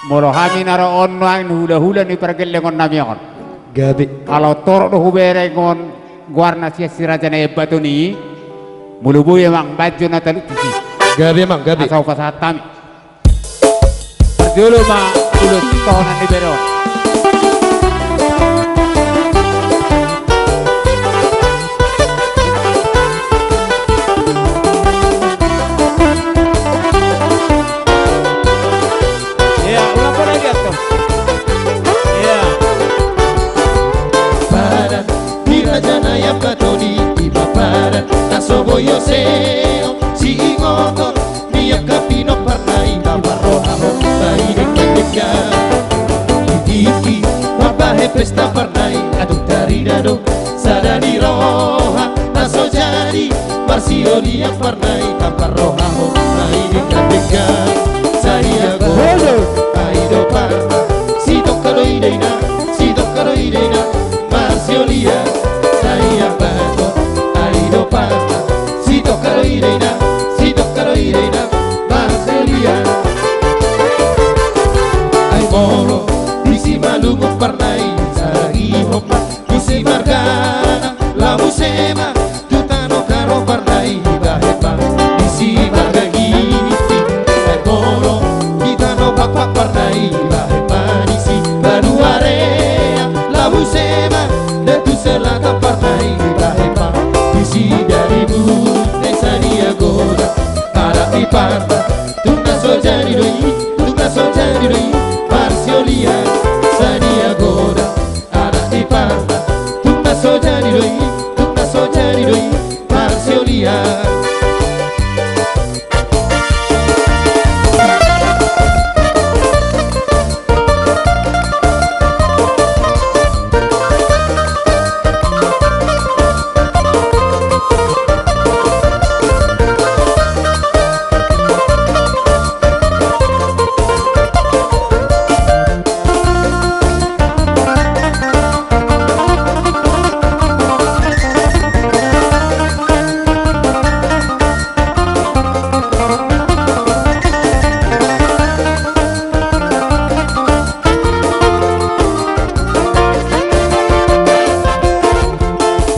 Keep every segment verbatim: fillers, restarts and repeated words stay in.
Molo hami na ro on nuaeng hulahula ni pargellengon nami on. Gabe. Ala torop do hubereng on goarna sian si raja na i Ambaton i. Molo boi amang, baen jo na talu tusi. Gabe amang, gabe. Asa hupasahat hami. Parjolo ma ulos tohonan ni bere on. Ia, ulang pola lagi, Anton. Ia. Padan ni raja na i Ambaton i, ima padan na so boi oseon siingoton ni angka pinomparna i, ma parrohahon ma i denggan-denggan. Di tingki mambahen pesta parna i, adong tarida do sada ni roha na so jadi marsiolian parna i, ma parrohahon ma i denggan-denggan. Sadia godang, ai do parna, sitongka do i dainang, sitongka do i dainang marsiolian. Sadia baton, ai do parna, sitongka do i dainang, sitongka do i dainang marsiolian. Ai molo disi ma lungun parna i, saragihon ma disi margana, laho muse ma tu tano Karo parna i, dibahen ma disi marga Ginting. Ai molo di tano Pakpak parna i, dibahen ma disi Baduarea, laho muse ma da tu selatan parna i, dibahen ma disi Dalimunte. Sadia godang, adat ni parna, tung na so jadi do i, tung na so jadi do i marsiolian. Sadia godang, adat ni parna, tung na so jadi do i, tung na so jadi do i marsiolian.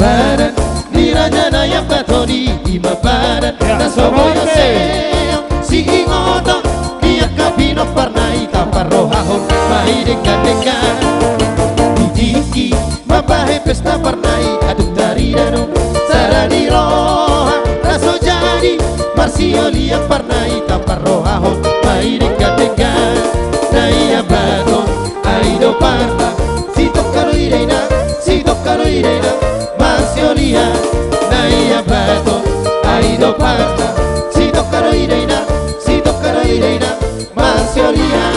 Padan ni raja na i Ambaton i, ima padan na so boi oseon siingoton ni angka pinomparna i, ma parrohahon ma i denggan-denggan. Di tingki mambahen pesta parna i, adong tarida do sada ni roha na so jadi marsiolian parna i, ma parrohahon ma i denggan-denggan. Na i Ambaton, ai do parna, sitongka do i dainang, sitongka do i dainang marsiolian. Na i Ambaton, ai do parna, sitongka do i dainang, sitongka do i dainang marsiolian.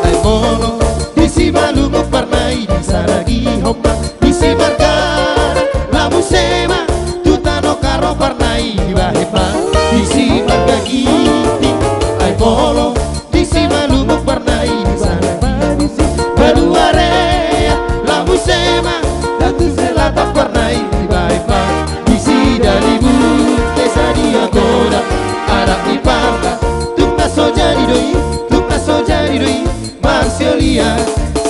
Ai molo disi ma lungun parna i, disaragihon ma disi margana, laho muse ma tu tano Karo parna i, dibahen ma disi marga Ginting. Ai molo disi ma lungun parna i, disaragihon ma disi Baduarea, laho muse ma da tu selatan parna i, dibahen ma disi Dalimunte. Sadia godang, adat ni parna, tung na so jadi do i, tung na so jadi do i marsiolian.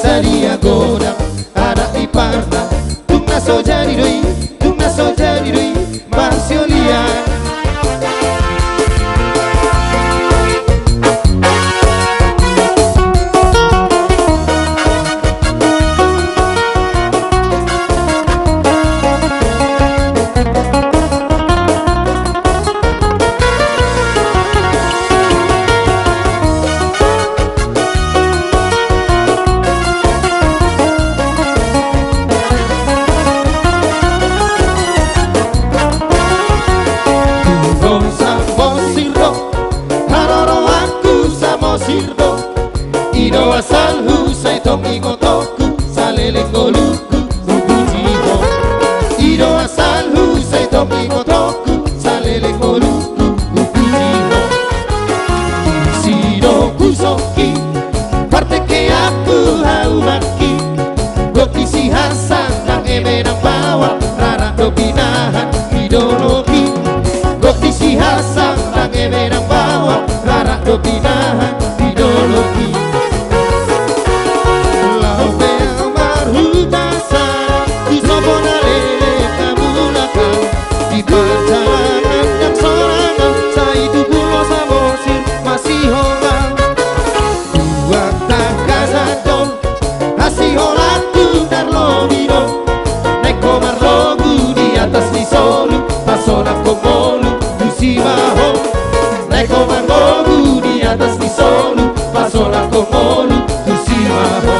Sadia godang, adat ni parna, tung na so jadi do i, tung na so jadi do i marsiolian. Tubu Samosir do, haroroanku Samosir do. I do asalhu, sai tong ingotonku, saleleng ngolungku hupuji ho. I do asalhu, sai tong ingotonku, saleleng ngolungku hupuji ho. Disi do hujongki partengkeanku haumangki. Gok disi hasang nang eme nang baoa, rara do pinahan di dolokki. Gok disi hasang nang eme nang baoa, rara do pinahan Di dolok i laho pe au marhutasa, di sopo na leleng na mulak au, di parjalanan ndang sorang au, sai tubu ho Samosir masihol au. Buat tangkas adong hasiholan tu tarlobi do. Naeng ho marlogu di atas ni solu, pasonangkon ngolu tu simaho. Naeng ho marlogu di atas ni solu, pasonangkon ngolu tu simaho.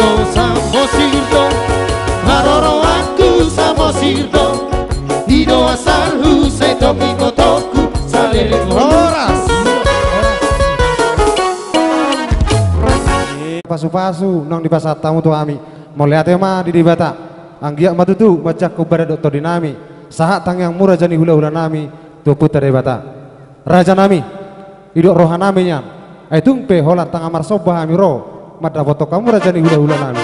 Tulo Samosir do, haroroanku Samosir do, i do asalhu, sai tong ibotongku, saleleng. Horas. Pasupasu naung dipasahat hamu tu hami. Mauliate ma di Debata. Anggiat ma tutu manjangkon badan dohot tondi nami, sahat tangiangmu raja ni hulahula nami tu Ompunta Debata. Raja nami, didok roha nami nian, ai tung pe holan tanga marsomba hami ro mandapothon hamu raja ni hulahula nami.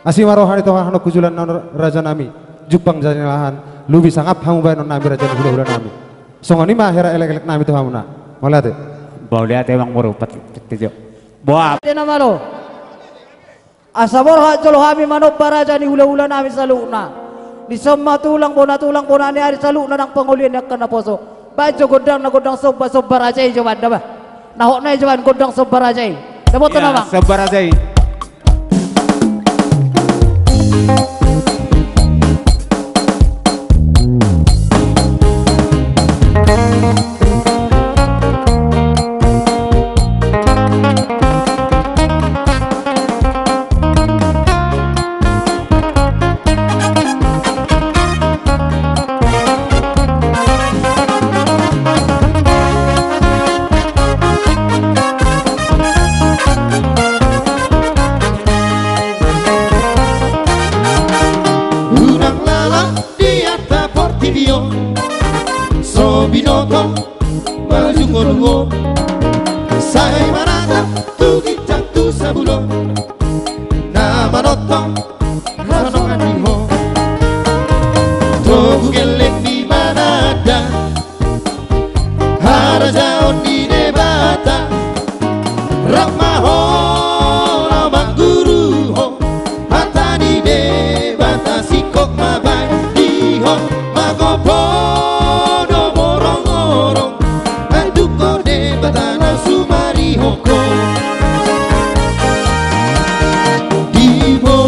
Asi ma roha ni toha hanon hujulan naon raja nami, jumpang jala ni lahan, lobi sangap hamu baenon nami raja ni hulahula nami. Songon i ma hera elekelek nami tu hamuna. Mauliate. Mauliate Amang Boru, pat-, pat-, jo. Boa. Ate na malo. Asa borhat jolo hami manomba raja ni hulahula nami saluhutna. Dison ma tulang bona, tulang bona ni ari, saluhutna nang pangoli ni angka naposo. Baen jo gondang na gondang somba, somba raja i jo baen da ba. Na hot na i jo baen gondang somba raja i. Dapotan, iya, Amang. Somba raja i. Unang lalap di atas portibi on, so binoto maju ngolu on, sai manatap tu ginjang tu sabul on, na manongtong hasonangan di ho. Togu gelleng ni mananda harajaon ni Debata, rap ma ho laho mangguru ho, hata ni Debata singkop ma baen di ho, mangopo do borong-borong, anduk ho Debata na sumarihon ho. Di bo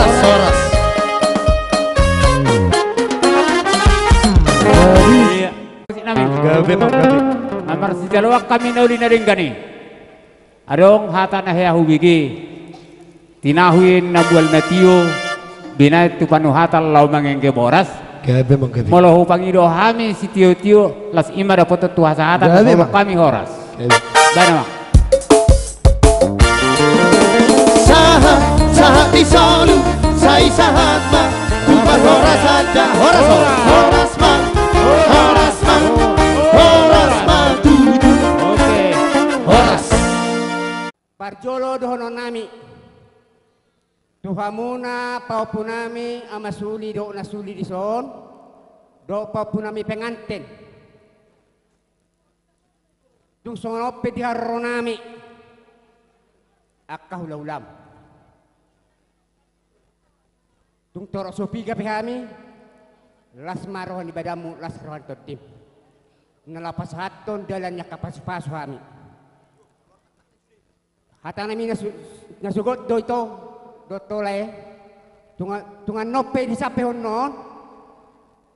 Horas. Gabe ma gabe. Marsijaloan hami na uli na denggan i. Adong hata na hea hubege. Tinahu i na mual na tio, binahen tu panuhatan laho mangengge boras. Gabe ma gabe. Molo hupangido hami sitiotio, las i ma dapotan tu hasahatan. Gabe ma. Hami horas. Gabe. Bana ma. Sahat, sahat di solu, sai sahat ma. Tumpah horas anda, horas, horas, horas ma, horas ma, horas ma tutu. Oke. Horas. Parjolo dohonon nami tu hamuna pahompu nami, ama suli dohot na suli dison, dohot pahompu nami penganten. Dung songon on pe di haroro nami angka hulahulam. Dung torop so piga pe hami, las ma roha ni badanmu, las roha ni tondim. Na laho pasahathon dalan ni angka pasupasu hami. Hata nami na su-, na sogot do ito, dohot holan, e. Tung a-, tung annon pe disampehon on.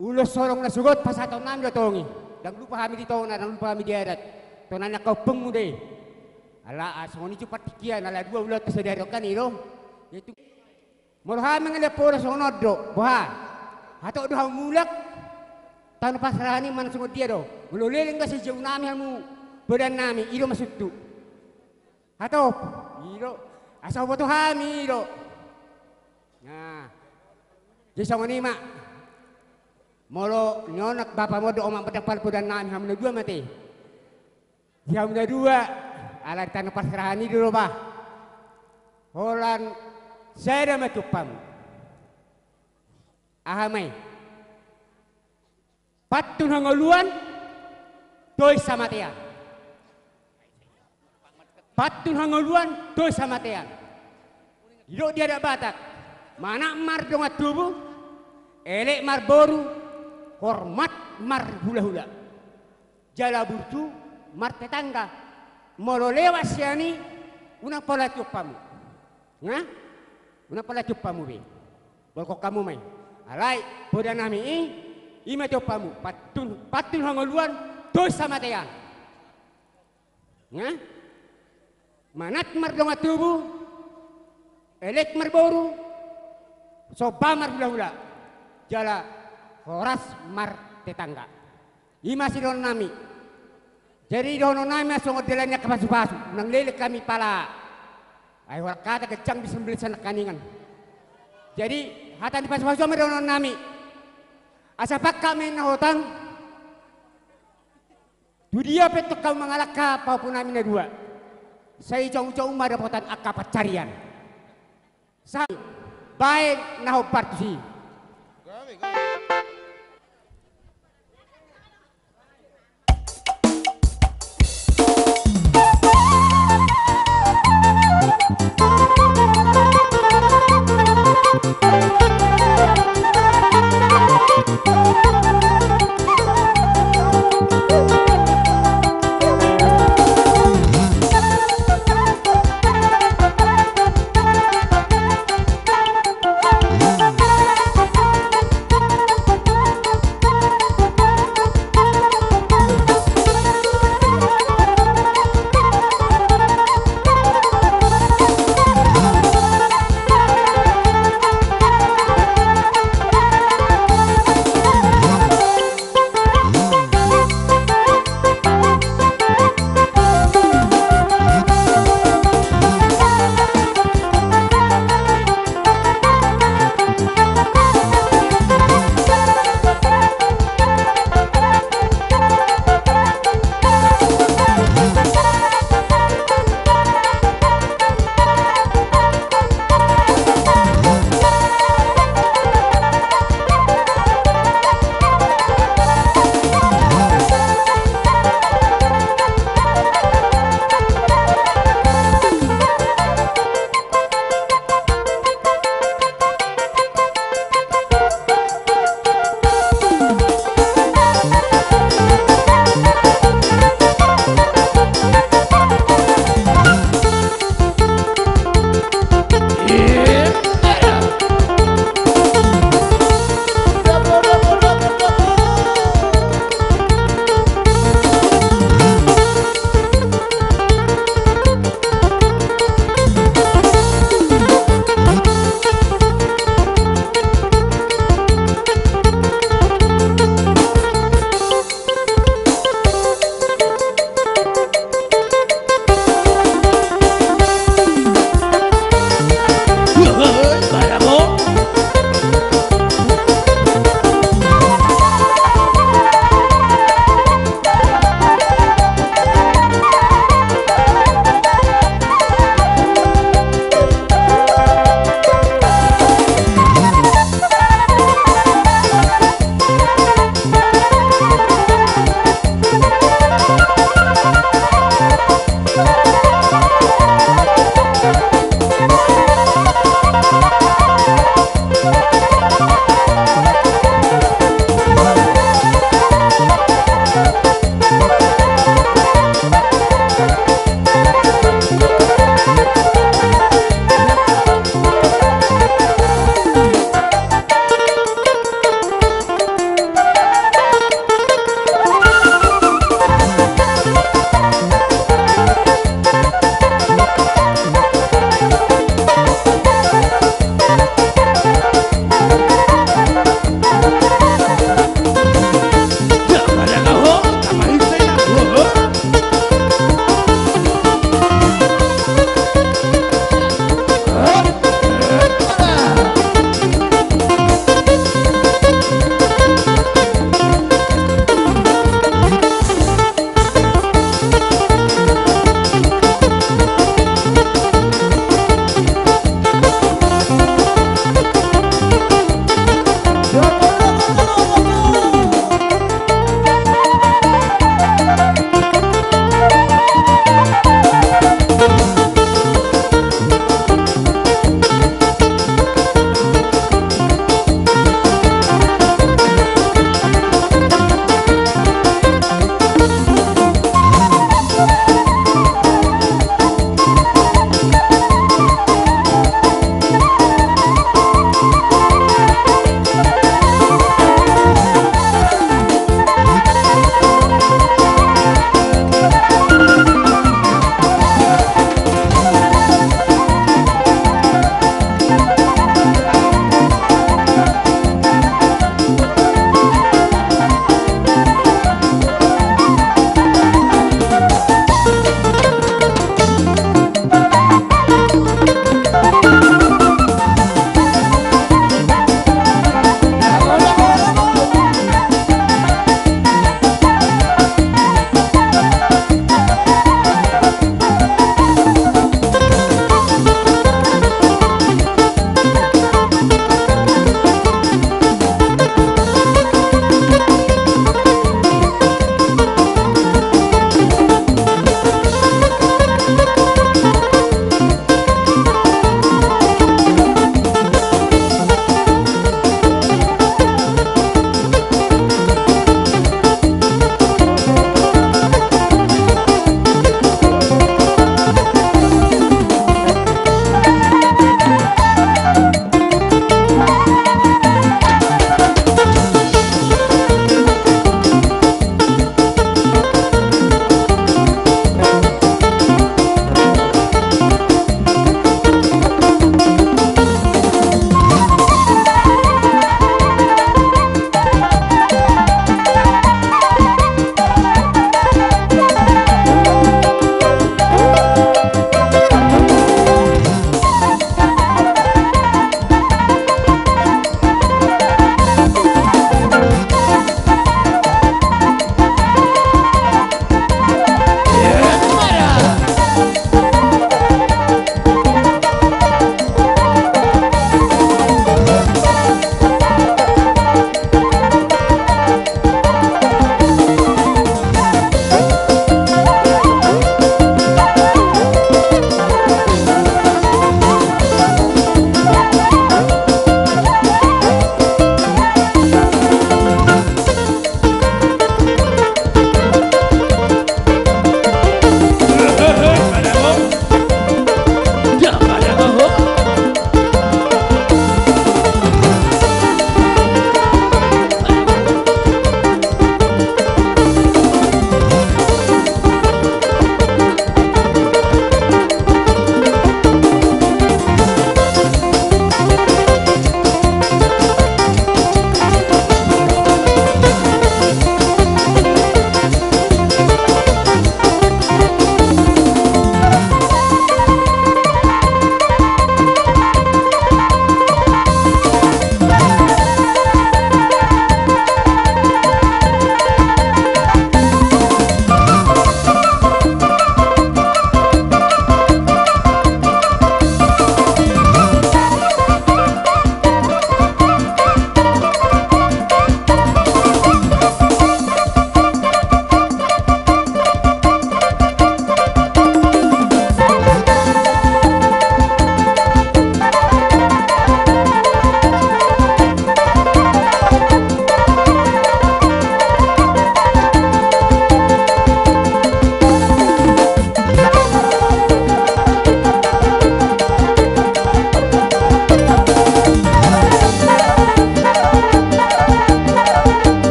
Ulos holong na sogot pasahaton nami do tong i. Ndang lupa hami di tona, ndang lupa hami di adat. Tona ni angka ompungmu do i. Ala, a, songon i tu partingkian, ala dua ulaonta sadari on kan i do. Jadi, molo hami mangalean poda songon on do, boha? Hatop do hamu mulak, tano pasrahan i manang songon dia do. Molo leleng do sijou nami hamu podan nami, i do maksudhu. Hatop, i do. Asa huboto hami, i do. Nah. Jadi songon i ma. Molo nion bapam on dohot omam, ndang pala podan nami hamu na dua ma ate. Di hamu na dua, ala di tano pasrahan i do, bah. Holan sada ma tiop hamu. Aha ma i? Pantun hangoluan, tois hamatean. Pantun hangoluan, tois hamatean. Didok di adat Batak, manat mardongan tubu, elek marboru, hormat marhulahula. Jala burju martetangga. Molo lewat sian i, unang pala tiop hamu. Nga? Unang pala tiop hamu be. Bolhon hamu ma i. Alai, poda nami i, i ma tiop hamu. Pantun, pantun hangoluan, tois hamatean. Nga? Manat mardongan tubu, elek marboru, somba marhulahula, jala horas martetangga. I ma sidohonon nami. Jadi dohonon nami ma songon dalan ni angka pasupasu, unang leleng hami pala. Ai holan hata ganjang di sambelsan nangkaningan. Jadi hata ni pasupasu ma dohonon nami. Asa pangkat ma inna hotang. Tu dia pe tong hamu mangalangka pahompu nami na dua, sai jongjong ma dapotan angka pansarian. Sa-, baen na hombar tusi.